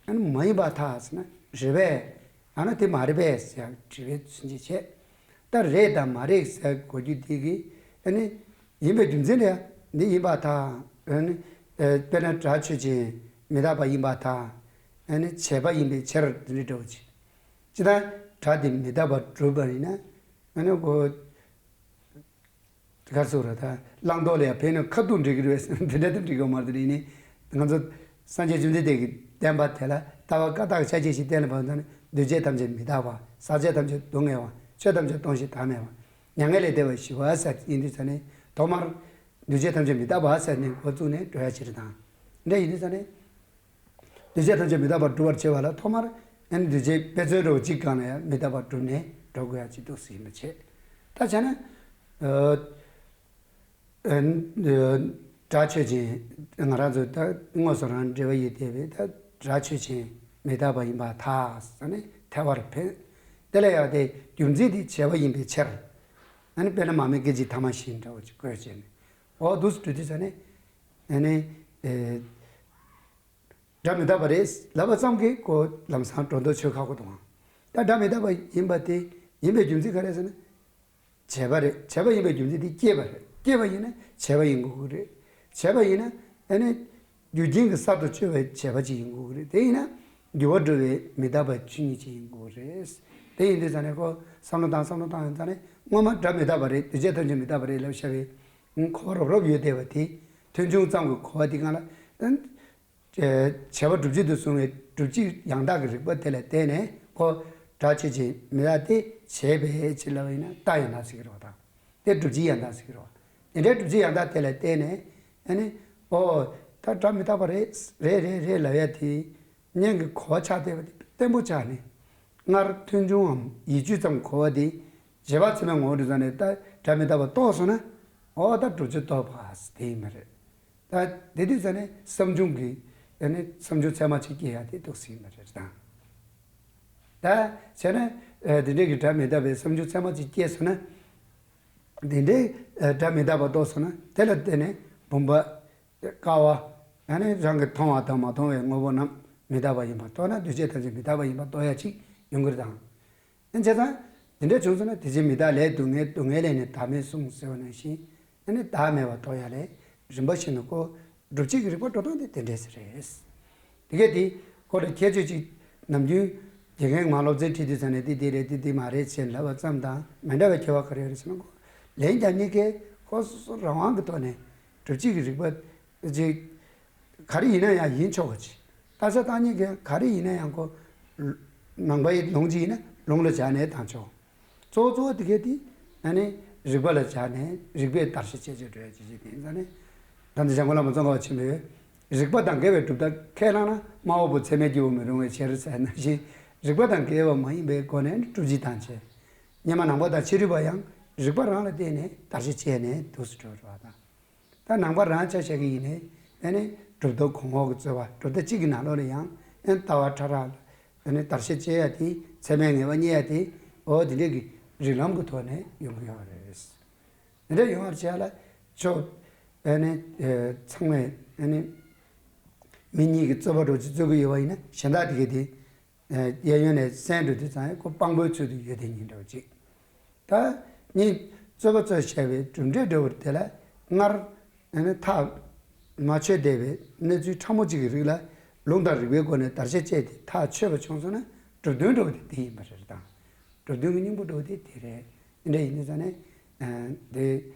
ཨ་ནི་མ་ཡིན་པར་ཐལ་ཟེར་ན་རེད་པས། ཨ་ནི་དེ་མ་རེད་པས་ཟེར་དྲི་བའི་ཚུལ་འདི་བྱས། ད་རེད་དང་མ་རེད་ཟེར་གོ་རྒྱུ་དེ་གིས་ཨ་ནི་ཡིན་པའི་རྒྱུ་མཚན་ལ་འདི་ཡིན་པར་ཐལ། ཨ་ནི་དཔེར་ན་སྒྲ་ཆོས་ཅན་མི་རྟག་པ་ཡིན་པར་ཐལ། ཨ་ནི་བྱས་པ་ཡིན་པའི་ཕྱིར་དེ་འདྲ་འདྲ་བོ་ཅིག་ཅི་ལྟར་སྒྲ་དེ་མི་རྟག་པར་གྲུབ་པ་ཡིན་ན་ཨ་ནི་གོ་ག་རེ་ཟེར་ར་ད་བླང་དོར་ལ་ཡང་ཕན་ནི་ཁ་ཐུག་འགྲིག་གི་རེད་པས། དེ་འདྲ་དུ་འགྲིག་གི་མ་རེད་དེ་ཡིན་ནི། ང་ཚོ་སངས་རྒྱས་བཅོམ་ལྡན་འདས་ཀྱི་བསྟན་པ་དེ་ལ་ལྟ་བ་བཀའ་རྟགས་ཆ་ཤས་ཤིག་བསྟན་ལ་བབ་ན་ནི་འདུས་བྱས་ཐམས་ཅད་མི་རྟག་པ། ཟག་བཅས་ཐམས་ཅད་སྡུག་བསྔལ་བ། ཆོས་ཐམས་ཅད་སྟོང་ཞིང་བདག་མེད་པ། མྱ་ངན་ལས་འདས་པ་ཞི་བ་ཟེར་ཡིན་དུས་ཙང་ནས་ཐོག་མར་འདུས་བྱས་ཐམས་ཅད་མི་རྟག་པ་ཟེར་ནས་འགོ་བཙུགས་ནས་འགྲོ་ཡ་ཅིག་རེད་དང་། འདྲ་ཡིན་དུས་ཙང་ནས། འདུས་བྱས་ཐམས་ཅད་མི་རྟག་པར་སྒྲུབ་པར་བྱེད་པ་ལ་ཐོག་མར་ཨ་ནི་འདུས་བྱས་དཔེ་མཚོན་འདྲ་བོ་གཅིག་སྒང་ལ་ཡང་མི་རྟག་པར་སྒྲུབ་ནས་འགྲོ་དགོས་ཡ་གཅིག་འདུག་སེ་ཡིན་པ་བྱས། ད་བྱས་ན། ཨ་ཨ་ཨ་སྒྲ་ སྒྲ་ཆོས་ཅན། ང་རང་ཚོ་ད་དངོས་སུ་རང་འབྲེལ་བ་ཡོད་བསྡད་པའི་ད་སྒྲ་ཆོས་ཅན་མི་རྟག་པ་ཡིན་པར་ཐལ་ཟེར་ནས་ཐལ་བར་འཕེན། དེ་ལ་ཡང་དེ་རྒྱུ་མཚན་དེ་བྱས་པ་ཡིན་པའི་ཕྱིར། ཨ་ནི་དཔེར་ན་མར་མེ་སྐད་ཅིག་ཐ་མ་བཞིན་འདྲ་བོ་ཅིག་བཀོད་བྱས་ནས། འོ་འདུག་སེ་འགྲོ་དུས་ཙ་ནས། ཨ་ནི། ཨེ། སྒྲ་མི་རྟག་པ་རེད་ལབ་པ་ཙམ་གྱིས་ཁོ་ལམ་སང་སྒྲོ་འདོགས་ཆོད་ཁག་པོ་འདུག་ཨང་། ད་སྒྲ་མི་རྟག་པ་ཡིན་པ་དེ་ཡིན་པའི་རྒྱུ་མཚན་ག་རེ་ཟེར་ན། བྱས་པ་རེད། བྱས་པ་ཡིན་པའི་རྒྱུ་མཚན་དེ་སྐྱེས་པ་རེད། སྐྱེས་པ་ཡིན་ན་བྱས་པ་ཡིན་དགོས་ཀྱི་རེད། བྱས་པ་ཡིན་ན་ཨ་ནི་རྒྱུ་རྐྱེན་གྱིས་གསར་དུ་བཅོས་པའི་བྱས་པ་ཅིག་ཡིན་དགོས་ཀྱི་རེད། དེ་ཡིན་ན་འགྱུར་བ་འགྲོ་བའི་མི་རྟག་པ་ཆོས་ཉིད་ཅིག་ཡིན་དགོས་ཀྱི་རེད། དེ་ཡིན་དུས་ཙ་ནས་ཁོ་བསམ་བློ་བཏང་བསམ་བློ་བཏང་ཡོང་ཙ་ནས་སྔོན་མ་སྒྲ་མི་རྟག་པ་རེད། འདུས་བྱས་ཐམས་ཅད་མི་རྟག་པ་རེད་ལབ་བྱ་བའི་གོ་བ་རོབ་རོབ་ཡོད་བསྡད་པ་དེ། ཐོས་བྱུང་ཙམ་གྱི་གོ་བ་དེ་སྒང་ལ། བྱས་པ་སྒྲུབ་བྱེད་དུ་བཟུང་བའི་སྒྲུབ་བྱེད་ཡང་དག་གི་རིགས་པ་དེ་ལ་བརྟེན་ནས་ཁོ་སྒྲ་ཆོས་ཅན་མི་རྟག་སྟེ་བྱས་པའི་ཕྱིར་ལབ་པ་ཡིན་ན་རྟགས་ཡང་དག་ཟེར་གྱི་རེད་པ། དང་། དེ་སྒྲུབ་བྱེད་ཡང་དག་ཟེར་གྱི་རེད་པ། དེ་འདྲའི་སྒྲུབ་བྱེད་ཡང་དག་དེ་ལ་བརྟེན་ནས་ཨ་ནི། ཨོ། ད་སྒྲ་མི་རྟག་པ་རེད་རེད་རེད་རེད་ལབ་ཡ་དེ་སྔོན་གྱི་གོ་བ་ཆགས་བསྡད་པ་དེ་བརྟན་པོ་ཆགས་ནས། སྔར་ཐོས་བྱུང་ངམ་ཡིད་དཔྱོད་ཙམ་གོ་བ་དེ་རྗེས་དཔག་ཚད་མའི་ངོ་བོ་འགྲུབ་ཙ་ནས་ད་སྒྲ་མི་རྟག་པ་རྟོགས་སོང་ན། ཨོ་ད་སྒྲུབ་བྱེད་རྟོགས་པ་དེ་ཡིན་པ་རེད། ད་དེ་དུས་ཙ་ནས་བསམ་བྱུང་གི། ཨ་ནི་བསམ་བྱུང་ཚད་མ་གཅིག་སྐྱེ་ཡ་དེ་འདུག་སེ་ཡིན་པ་རེད་དང་། ད་བྱས་ན། ཨ། དེ་འདྲའི་གི་སྒྲ་མི་རྟག་པའི་བསམ་བྱུང་ཚད་མ་གཅིག་སྐྱེས་སོང་ན། དེ་འདྲའི། ཨ། སྒྲ་མི་རྟག་པ་རྟོགས་སོང་ན་དེ་ལ་བརྟེན་ནས་བུམ་པ། ཀ་བ། ཨ་ནི་རང་གིས་མཐོང་བ་དང་མ་མཐོང་བའི་དངོས་པོ་རྣམས་མི་རྟག་པ་ཡིན་པར་རྟོགས་ན་འདུས་བྱས་ཐམས་ཅད་མི་རྟག་པ་ཡིན་པར་རྟོགས་ཡ་གཅིག་ཡོང་གི་རེད་དང་། ཨ། བྱས་ཙང་། དེ་འདྲ་བྱུང་སོང་ན་དེ་བཞིན་མི་རྟག་ལས་སྡུག་བསྔལ། སྡུག་བསྔལ་ལས་ནི་བདག་མེད་གསུངས་ཟེར་བ་ནང་བཞིན། ཨ་ནི་བདག་མེད་པ་རྟོགས་ཡ་ལས་རིམ་པ་བཞིན་དུ་ཁོ་སྒྲུབ་བྱེད་ཀྱི་རིགས་པ་འགྲོ་སྟངས་དེ་དེ་འདྲས་རེད། དེ་གས་དེ་ཁོ་ལ་ཁྱད་ཆོས་ཅིག་ནམ་རྒྱུན་དགེ་རྒན་མ་སློབ་ཚན་ཁྲིད་དུས་ཙ་ནས་འདི་འདི་རེད་འདི་འདི་མ་རེད་ཅེས་ལབ་པ་ཙམ་དང་མི་འདྲ་བའི་ཁྱད་པར་ག་རེ་ཡོད་རེད་ཟེར་ན། ཁོ་ལན་རྒྱག་མཁན་གྱིས་ཁོ་སོ་སོ་རང་དབང་གི་ཐོག་ནས་སྒྲུབ་བྱེད་ཀྱི་རིགས་པ་ཅིག་ག་རེ་ཡིན་ན་ཡང་ཡིན་ཆོག་པ་ཅིག་བརྟག་དཔྱད་བཏང་མཁན་གྱིས་ག་རེ་ཡིན་ན་ཡང་ཁོ་ནང་པའི་ལུང་ཅིག་ཡིན་ན་ལུང་ལ་སྦྱར་ནས་བཏང་ཆོག་གཙོ་བོ་གཙོ་བོ་དེ་གས་དེ་ཨ་ནི་རིགས་པ་ལ་སྦྱར་ནས་རིགས་པས་བརྟག་དཔྱད་དཔྱད་བརྗོད་འགྲོ་ཡ་ཅིག་ཅིག་དེ་ཡིན་ཙང་ནས། ད་འདི་འཇམ་མགོན་བླ་མ་ཙོང་ཁ་པ་ཆེན་པོས། རིགས་པ་དང་འགལ་བའི་གྲུབ་མཐའ་ཁས་བླངས་ན། སྨྲ་བ་པོ་ཚད་མས་སྐྱེ་བོ་མི་རུང་བའི་ཕྱིར་ཟེར་ནང་བཞིན། རིགས་པ་དང་འགལ་བ་མ་ཡིན་པའི་སྒོ་ནས་སྒྲུབ་བྱེད་དང་བཅས། སྔོན་མ་ནང་པ་དང་ཕྱི་རོལ་པ་ཡང་རིགས་པ་རང་ལ་བརྟེན་ནས་བརྟག་དཔྱད་བྱས་ནས་འདུག་སེ་འགྲོ་བ་དང་། ད་ནང་པ་རང་ཆ་བཞག་གི་ཡིན་ནའི་ཨ་ནི་གྲུབ་མཐའ་གོང་འོག་གི་རྩོད་པ་གྲུབ་མཐའ་གཅིག་གི་ནང་ལོགས་ལ་ཡང་ཨ་ནི་ལྟ་བ་ཕྲ་རགས་ལ་ཨ་ནི་བརྟག་དཔྱད་བྱེད་ཡ་དེ་ཚད་མས་ངེས་པ་རྙེད་ཡ་དེ་འོ་དེ་འདྲས་ཀྱི་རིགས་ལམ་གྱི་ཐོག་ནས་ཡོང་གི་ཡོད་རེད། དེ་འདྲ་ཡོང་བར་བྱས་ལ་ཆོག་ཨ་ནི་ཚང་མས་ཨ་ནི་མི་གཉིས་ཀྱི་རྩོད་པ་འདྲ་ཅིག་རྩོད་ཀྱི་ཡོད་པ་ཡིན་ན་གཞན་དག་དེ་གས་དེ། གཡས་གཡོན་ནས་གསན་འགྲོ་དུས་ཙང་ཁོ་དཔང་པོའི་ཚུལ་དུ་ཡོད་དེ་ཉིན་འདྲ་བོ་ཅིག་ད་གཉིས་རྩོད་པ་རྩོད་བྱས་པའི་གྲུབ་འབྲས་འདྲ་བོ་དེ་ལ་སྔར་ཨ་ནི་ཐག་མ་ཆོད་བསྡད་པའི་གནས་ཚུལ་ཕྲ་མོ་གཅིག་གི་རིགས་ལ་ལུང་དང་རིགས་པའི་སྒོ་ནས་བརྟག་དཔྱད་བྱས་ཏེ་ཐག་ཆོད་པ་བྱུང་སོང་ན་གྲུབ་དོན་འདྲ་བོ་དེ་དེ་ཡིན་པ་རེད་དང་། གྲུབ་དོན་གྱི་སྙིང་པོ་འདྲ་བོ་དེ་དེ་རེད། དེ་འདྲ་ཡིན་དུས་ཙང་ནས། ཨ། དེ་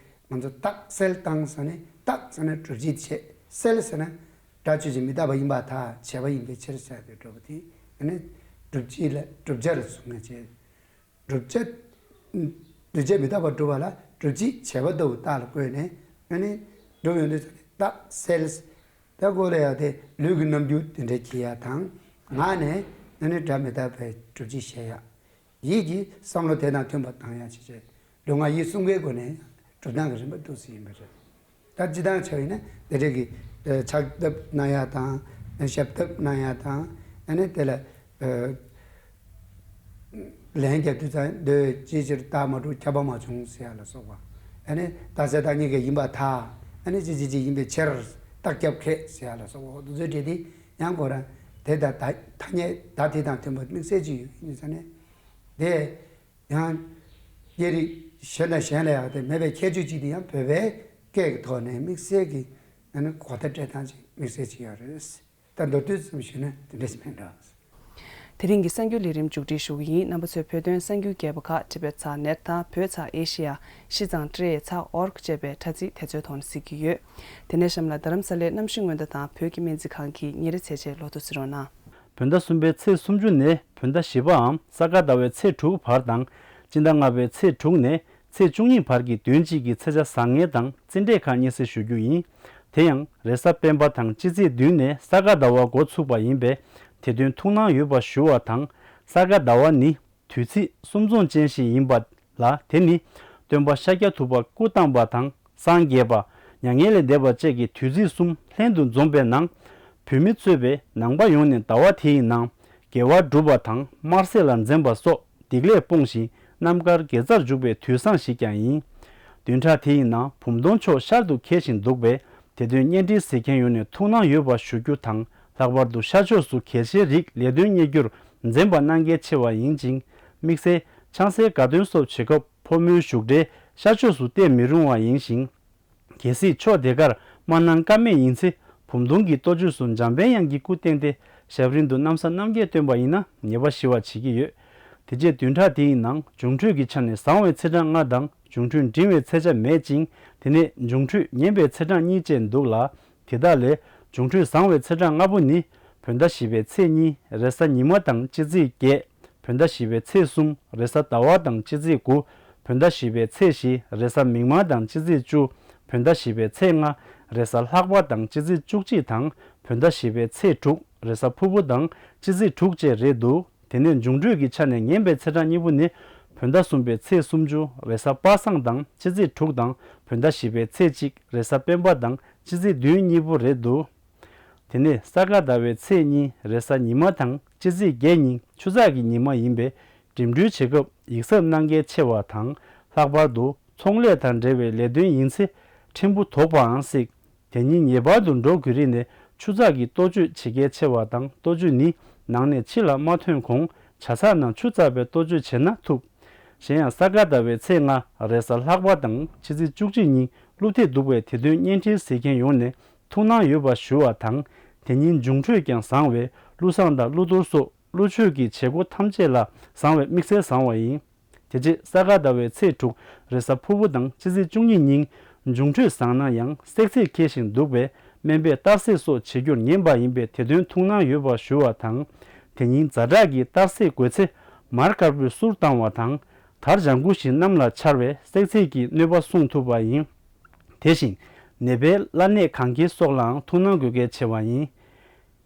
ང་ཚོ་རྟགས་གསལ་བཏང་ཟེར་ནས་རྟགས་ཟེར་ན་སྒྲུབ་བྱེད་བྱེད། གསལ་ཟེར་ན་སྒྲ་ཆོས་ཅན་མི་རྟག་པ་ཡིན་པར་ཐལ། བྱས་པ་ཡིན་པའི་ཕྱིར་ཟེར་དེ་འགྲོ་བ་དེ་ཨ་ནི་སྒྲུབ་བྱེད་ལ་སྒྲུབ་བྱ་ལ་གཟུང་ངེས་བྱེད། སྒྲུབ་བྱ། འདུས་བྱས་མི་རྟག་པར་སྒྲུབ་པ་ལ་སྒྲུབ་བྱེད་བྱས་པ་ལྟ་བུ་རྟགས་ལ་བཀོད་ནས་ཨ་ནི་སྒྲུབ་ཡོང་དུས་ཙང་ནས་རྟགས་གསལ། ད་གོ་ལ་ཡང་དེ་ལུས་ཀྱི་རྣམ་འགྱུར་དེ་འདྲ་གྱིས་ཡ་དང་། ངག་ནས་ཨ་ནི་སྒྲ་མི་རྟག་པའི་སྒྲུབ་བྱེད་བཤད་ཡ། ཡིད་ཀྱི་བསམ་བློ་དེ་དང་མཐུན་པ་བཏང་ཡ་བྱེད་བྱེད། ལུས་ངག་ཡིད་གསུམ་ཀའི་སྒོ་ནས་སྒྲུབ་སྟངས་ཀྱི་རིམ་པ་འདུག་སེ་ཡིན་པ་རེད། ད་སྤྱིར་བཏང་བྱས་པ་ཡིན་ན་དེ་འདྲ་གི་ཕྱག་བཏབ་གནང་ཡ་དང་། ཞབས་བཏབ་གནང་ཡ་དང་། ཨ་ནི་དེ་ལ་ལན་རྒྱབ་དུས་ཙང་མདོས་ཅིའི་ཕྱིར་རྟགས་མ་གྲུབ་ཁྱབ་པ་མ་བྱུང་ཟེར་ཡ་ལ་སོགས་པ། ཨ་ནི་རྟགས་གསལ་བདག་ཉིད་ཀྱི་ཡིན་པར་ཐལ། ཨ་ནི་ཅི་ཅི་ཅི་ཡིན་པའི་ཕྱིར་རྟགས་ཁྱབ་ཁས་ཟེར་ཡ་ལ་སོགས་པ་འོ་དེ་ཚོའི་གྲས་དེ་ཡང་ཁོ་རང་དེ་དང་ཐ་སྙད་བརྡ་དེ་དང་མཐུན་པ་དམིགས་བསལ་ཅིག་ཡོད་ཡིན་ཙང་ནས། དེ། ཡང་སྐད་རིགས་གཞན་དང་གཞན་ལ་ཡང་དེ་མེད་པའི་ཁྱད་ཆོས་ཅིག་དེ་ཡང་བོད་པའི་སྐད་ཀྱི་ཐོག་ནས་དམིགས་བསལ་གྱི་ཨ་ནི་གོ་བརྡ་སྤྲད་སྟངས་ཅིག་དམིགས་བསལ་ཅིག་ཡོད་རེད། ད་མདོར་བསྡུས་ཙམ་ཞུས་ན་དེ་འདྲ་ཞིག་མིན་འགྲོ། དེ་རིང་གི་གསར་འགྱུར་ལས་རིམ་མཇུག་སྒྲིལ་ཞུ་གི་ཡིན། རྣམ་པ་ཚོས་བོད་དོན་གསར་འགྱུར་རྒྱས་པ་ཁག་Tibet ཚ་net དང་བོད་ཚ་Asia ཤི་ཚང་ཏྲེ་ཚ་org ཅེས་པའི་དྲ་ཚིགས་དེ་ཚོའི་ཐོག་ནས་གཟིགས་ཀྱི་ཡོད། དེ་ནས་གཤམ་ལ་རྡ་རམ་ས་ལའི་གནམ་གཤིས་སྔོན་བརྡ་དང་བོད་ཀྱི་སྨན་རྩིས་ཁང་གི་ཉིན་རེའི་ཚེས་ཆའི་ལོ་ཐོ་གཟིགས་རོགས་གནང་། བོད་ཟླ་གསུམ་པའི་ཚེས་སུམ་ཅུ་ནས་བོད་ཟླ་བཞི་པའམ་ས་ག་ཟླ་བའི་ཚེས་དྲུག་བར་དང་། སྤྱི་ཟླ་ལྔ་པའི་ཚེས་དྲུག་ནས་ཚེས་བཅུ་གཉིས་བར་གྱི་བདུན་གཅིག་གི་ཚེས་ཆ་བཟང་ངན་དང་རྩིས་འབྲས་ཁག་སྙན་སེང་ཞུ་རྒྱུ་ཡིན། དེ་ཡང་རེས་གཟའ་སྤེན་པ་དང་སྤྱི་ཚེས་བདུན་ནས་ས་ག་ཟླ་བ་འགོ་ཚུགས་པ་ཡིན་པས། དེ་དོན་ཐུགས་སྣང་ཡོད་པ་ཞུ་བ་དང་། ས་ག་ཟླ་བ་ནི་དུས་ཚིགས་གསུམ་འཛོམས་ཅན་ཞིག་ཡིན་པ་ལ། དེ་ནི་སྟོན་པ་ཤཱཀྱ་ཐུབ་པ་སྐུ་བལྟམས་པ་དང་སངས་རྒྱས་པ། མྱ་ངན་ལས་འདས་པ་བཅས་ཀྱི་དུས་ཚིགས་གསུམ་ལྷན་དུ་འཛོམས་པའི་ནང་། བོད་མི་གཙོས་པའི་ནང་པ་ཡོངས་ནས་ཟླ་བ་དེ་ཡི་ནང་དགེ་བ་སྒྲུབ་པ་དང་དམར་ཟས་ལ་འཛེམ་པ་སོགས་སྡིག་ལས་སྤོངས་ཤིང་རྣམ་དཀར་དགེ་རྩར་འཇུག་པའི་དུས་བཟང་ཞིག་ཀྱང་ཡིན། བདུན་ཕྲག་དེ་ཡི་ནང་བུམ་སྟོང་མཆོག་ཤར་དུ་འཁེལ་བཞིན་འདུག་པས། དེ་དོན་བརྙན་འཕྲིན་གཟིགས་མཁན་ཡོངས་ནས་ཐུགས་སྣང་ཡོད་པ་ཞུ་རྒྱུ་དང་། ལྷག་པར་དུ་ཤར་ཕྱོགས་སུ་གལ་ཆེའི་རིགས་ལས་དོན་གཉེར་རྒྱུར་འཛེམ་པ་གནང་གལ་ཆེ་བ་ཡིན་ཅིང་། དམིགས་བསལ་ཆང་སའི་དགའ་སྟོན་སོགས་བྱེད་སྐབས་ཕོ་མོའི་བཞུགས་གྲལ་ཤར་ཕྱོགས་སུ་གཏད་མི་རུང་བ་ཡིན་ཞིང་། གལ་སྲིད་ཕྱོགས་དེ་གར་མ་གནང་ཀ་མེད་ཡིན་ཚེ། བུམ་སྟོང་གི་གཏོ་བཅོས་སུ་འཇམ་དཔལ་དབྱངས་ཀྱི་སྐུ་བསྟན་ཏེ། ཞབས་རིམ་དུ་གནམ་ས་གནམ་རྒྱས་བཏོན་པ་ཡིན་ན་ཉེས་པ་ཞི་བར་བྱེད་ཀྱི་ཡོད། དེ་རྗེས་བདུན་ཕྲག་དེ་ཡི་ནང་འབྱུང་འཕྲོད་ཀྱི་ཆ་ནས་བཟང་བའི་ཚེས་གྲངས་ལྔ་དང་། འབྱུང་འཕྲོད་འབྲིང་བའི་ཚེས་ཆ་མེད་ཅིང་། དེ་ནས་འབྱུང་འཕྲོད་ངན་པའི་ཚེས་གྲངས་གཉིས་བཅས་འདུག་ལ། དེ་དག་ལས་འབྱུང་འཕྲོད་བཟང་བའི་ཚེས་གྲངས་ལྔ་པོ་ནི། བོད་ཟླ་བཞི་པའི་ཚེས་གཉིས་རེས་གཟའ་ཉི་མ་དང་སྤྱི་ཚེས་བརྒྱད། བོད་ཟླ་བཞི་པའི་ཚེས་གསུམ་རེས་གཟའ་ཟླ་བ་དང་སྤྱི་ཚེས་དགུ། བོད་ཟླ་བཞི་པའི་ཚེས་བཞི་རེས་གཟའ་མིག་དམར་དང་སྤྱི་ཚེས་བཅུ། བོད་ཟླ་བཞི་པའི་ཚེས་ལྔ་རེས་གཟའ་ལྷག་པ་དང་སྤྱི་ཚེས་བཅུ་གཅིག་དང་། བོད་ཟླ་བཞི་པའི་ཚེས་དྲུག་རེས་གཟའ་ཕུར་བུ་དང་སྤྱི་ཚེས་དྲུག་བཅས་རེད་འདུག། དེ་ནས་འབྱུང་འཕྲོད་ཀྱི་ཆ་ནས་ངན་པའི་ཚེས་གྲངས་གཉིས་པོ་ནི། བོད་ཟླ་གསུམ་པའི་ཚེས་སུམ་ཅུ་རེས་གཟའ་པ་སངས་དང་སྤྱི་ཚེས་དྲུག་དང་། བོད་ཟླ་བཞི་པའི་ཚེས་གཅིག་རེས་གཟའ་སྤེན་པ་དང་སྤྱི་ཚེས་བདུན་གཉིས་པོ་རེད་འདུག། དེ་ནས་ས་ག་ཟླ་བའི་ཚེས་གཉིས་རེས་གཟའ་ཉི་མ་དང་སྤྱི་ཚེས་བརྒྱད་གཉིས་ཆུ་ཚགས་ཀྱི་ཉི་མ་ཡིན་པས། འགྲིམ་འགྲུལ་བྱེད་སྐབས་ཡིད་གཟབ་གནང་གལ་ཆེ་བ་དང་། ལྷག་པར་དུ་ཚོང་ལས་དང་འབྲེལ་བའི་ལས་དོན་ཡིན་ཚེ། ཕྲན་བུ་དོགས་པའང་སྲིད། དེ་ཉིན་ངེས་པར་དུ་འགྲོ་དགོས་རིགས་ནས་ཆུ་ཚགས་ཀྱི་གཏོ་བཅོས་བྱེད་གལ་ཆེ་བ་དང་། གཏོ་བཅོས་ནི་ནང་ནས་ཕྱི་ལ་མ་ཐོན་གོང་ཇ་ཚགས་ནང་ཆུ་བཙགས་པའི་གཏོ་བཅོས་བྱས་ན་ཐུབ། གཞན་ཡང་ས་ག་ཟླ་བའི་ཚེས་ལྔ་རེས་གཟའ་ལྷག་པ་དང་ཕྱི་ཚེས་བཅུ་གཅིག་ཉིན་ཀླུ་ཐེ་འདུག་པས། དེ་དོན་བརྙན་འཕྲིན་གཟིགས་མཁན་ཡོངས་ནས་ཐུགས་སྣང་ཡོད་པ་ཞུ་བ་དང་། དེ་ཉིན་འབྱུང་འཕྲོད་ཀྱང་བཟང་བས། ཀླུ་བཟང་དང་ཀླུ་གཏོར་སོགས་ཀླུ་མཆོད་ཀྱི་བྱེད་སྒོ་ཐམས་ཅད་ལ་བཟང་བའི་དམིགས་བསལ་བཟང་བ་ཡིན། དེ་རྗེས་ས་ག་ཟླ་བའི་ཚེས་དྲུག་རེས་གཟའ་ཕུར་བུ་དང་ཕྱི་ཚེས་བཅུ་གཉིས་ཉིན་འབྱུང་འཕྲོད་བཟང་ན་ཡང་བསྲེག་ཚད་འཁེལ་ཞིང་འདུག་པས། སྨན་པས་གཏར་བསྲེག་སོགས་བྱེད་རྒྱུར་ངན་པ་ཡིན་པས། དེ་དོན་ཐུགས་སྣང་ཡོད་པ་ཞུ་བ་དང་། དེ་ཉིན་ཛ་དྲག་གི་གཏར་བསྲེག་དགོས་ཚེ་མར་དཀར་པོའི་གསུར་བཏང་བ་དང་། དར་ལྗང་གུ་བཞིན་གནམ་ལ་འཕྱར་བས་བསྲེག་ཚད་ཀྱི་གནོད་པ་སྲུང་ཐུབ་པ་ཡིན། དེ་བཞིན་ནད་པའི་བླ་གནས་གང་ཁེལ་སོགས་ལའང་ཐུགས་སྣང་དགོས་གལ་ཆེ་བ་ཡིན།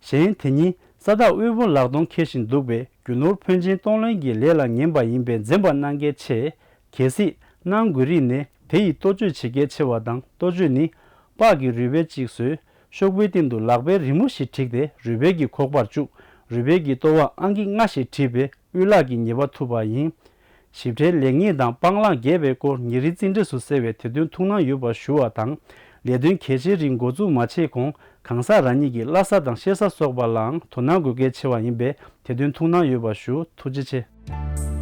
གཞན་དེ་ཉིན་ས་བདག་དབུལ་པོ་ལག་སྟོང་འཁེལ་བཞིན་འདུག་པས། རྒྱུ་ནོར་ཕོན་ཆེན་གཏོང་ལེན་གྱི་ལས་ལ་ངན་པ་ཡིན་པས་འཛེམ་པ་གནང་གལ་ཆེ། གལ་སྲིད་གནང་དགོས་རིགས་ནས་དེ་ཡི་གཏོ་བཅོས་བྱེད་གལ་ཆེ་བ་དང་། གཏོ་བཅོས་ནི་སྤགས་ཀྱི་རུས་སྦལ་གཅིག་བཟོས། ཤོག་བུའི་སྟེང་དུ་ལག་པའི་རི་མོ་ཞིག་བྲིས་ཏེ་རུས་སྦལ་གྱི་ཁོག་པར་བཅུག། རུས་སྦལ་གྱི་ལྟོ་བར་ཨང་ཀི་ལྔ་ཞེས་བྲིས་པས་དབུལ་ལག་གི་ཉེས་པ་ཐུབ་པ་ཡིན། ཞིབ་ཕྲའི་ལེགས་ཉེས་དང་སྤང་བླང་རྒྱས་པའི་སྐོར་ཉིན་རེའི་རྩིས་འབྲས་སུ་གསལ་བས། དེ་དོན་ཐུགས་སྣང་ཡོད་པ་ཞུ་བ་དང་། ལས་དོན་གལ་ཆེའི་རིགས་འགོ་འཛུགས་མ་བྱས་གོང་གང་ཟག་རང་ཉིད་ཀྱི་བླ་གཟའ་དང་གཤེད་གཟའ་སོགས་པ་ལའང་དོ་སྣང་དགོས་གལ་ཆེ་བ་ཡིན་པས། དེ་དོན་ཐུགས་སྣང་ཡོད་པ་ཞུ། ཐུགས་རྗེ་ཆེ།